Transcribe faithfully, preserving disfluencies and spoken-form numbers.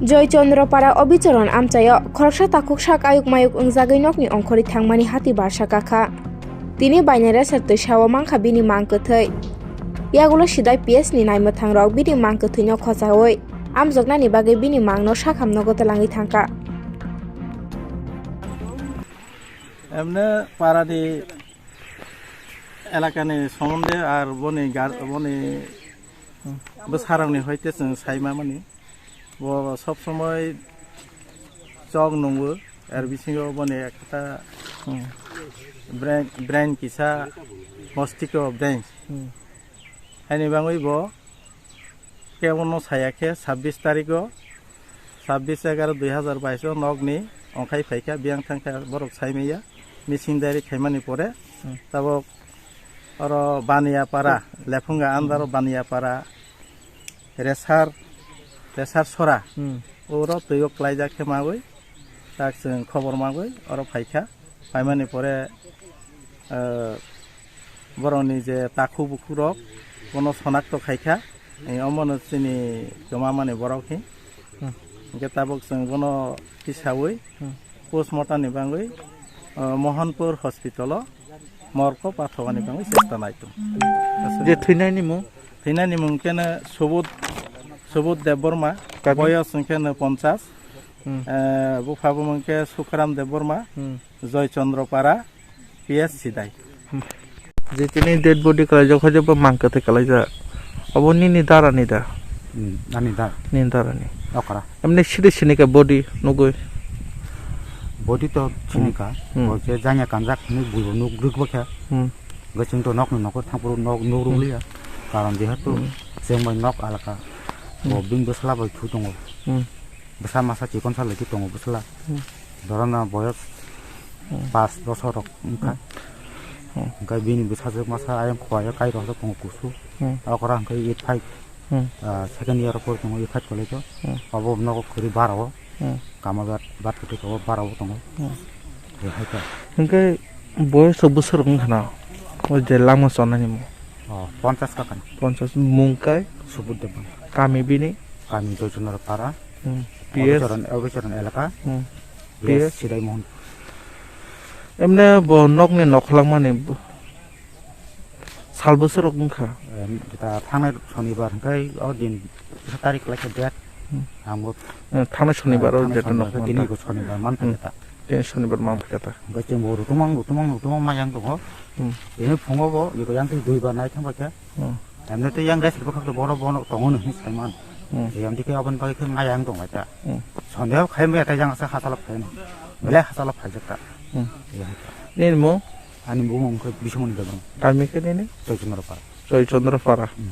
Joy Chandra Para Obicharan amchaio khoroksa takhuk sak ayuk mayuk wngjagwi nokni ongkhorwi thangmani hati barsa kakha. Tini bainare ser twi sao mankha bini mang kwthwi. Yagulo sidai P S ni naimwthangrok bini mang kwthwino khochaui amjoknani bagwi bini mangno sakham nogo twlangwi thangkha. Emne parani elakani somonde ar boni gar-, boni bwsarokni hoite chwng saima mani. Bo sob somoi chok nungo, er bisingo boni ekta, hmm, brain, brain kisa mostiko brain. Hmm. Haini bangwi bo kebono saya khe sabbish tarikgo, sabbish egaroh dui hazar bais o nokni ongkhai phaikha, biyang thangkha borok saimaya, missing diary khaimani pore, hmm, tabok oro Baniyapara, Lephunga andaro Baniyapara, Resar, Resar Sora, hmm, oro twigo klaijak khe mawi, tak chwng khobor mawi oro phaikha. Paimani pore, eh, borokni je takhuk bukhukrok bono sonakto khaikha, eh, omono chini kwmamani borok hi. Hmm. Hwnkhe tabuk chwng bono tisawi, hmm, postmortem ni bangwi, eh, Mohanpur hospital o morgo pathogani bangwi chesta naitung. Je thwinaini mung? Thwinaini mung khe no Subodh, Subodh Debbarma, kami? Boyos hwnkhe no ponchas. Hmm. Eh, bupha bumung khe Sukram Debbarma, hmm, Joy Chandra Para, P S Sidai. Hmm. Je tini dead body kalaijak, hoide bo mang kwthwi kalaijak. Obo nini dara ni da? Hmm, ani dara. Nini dara ni. Okra. Emni sidi sini khe body nugwi? Body to sini kha. Hmm. Bo je janya kanjak ni buibo nuk rwk bo khe. Hmm. Gachung to nok ni nokor thang phuru nok nuk rwk liya. Karon jehetu, hmm, chwng bai nok alaka. Bo, hmm, bini bwsla bai thu tongo. Hmm. Bwsa masa chikon sa leki tongo bwsla. Hmm. Dorona boyos, hmm, pas bosor rok wngkha. Hmm. Hwnkhe bini bwsajwk masa ayang khowai o kai rok tongo kusu. Hmm. Okra hwnkhe eight five, hmm, ah, second year o pori tongo eight five college o. Hmm. Obo nogo kwrwi bara o. Hmm. Kama bat, bat kwtwi tongo bara o tongo. Hmm. Hai khe. Hwnkhe boyos bosor wngkha na? O je lama chonani mo. Oh, ponchas kakan. Ponchas mung kai? Subudh Debbarma. Kami bini? Kami Joychandra Para. Hmm. P S? Obicharan, Obicharan elaka. Hmm. P S? P S Sidai Mohon. Emne bo nokni nokhlangmani bo-, sal bwswk rok wngkha? Em, ta thangnai sonibar hwnkhe o din kisa tarik kwlaikha date. Hmm. Ang bo, eh, thangnai sonibar o thangnai date sonibar nok khe tini manka. Bo sonibar manka. Hmm. Khe ta. Tini sonibar manka khe ta. Hwnkhe chwng bo rutumang, rutumang, rutumang ma yang tongo. Hmm. Tini phungo bo, iko yang twi dui bar nai thang bai khe. Hmm. Emne tei yang gas bwkhak boro bono tongo no hinwi saiman. Hmm. Yang dikhe aboni bagwi khe ngayang tong lai ta. Hmm. Sondeho khai maya tei yang asa hasalo khai no. Belai hasalo phaijak ta. Hmm. Yang ta. Nini mung? Ani bumung khe Bismoni Debbarma. Kami khe nini? Joychandra Para. Joychandra Para. Hmm.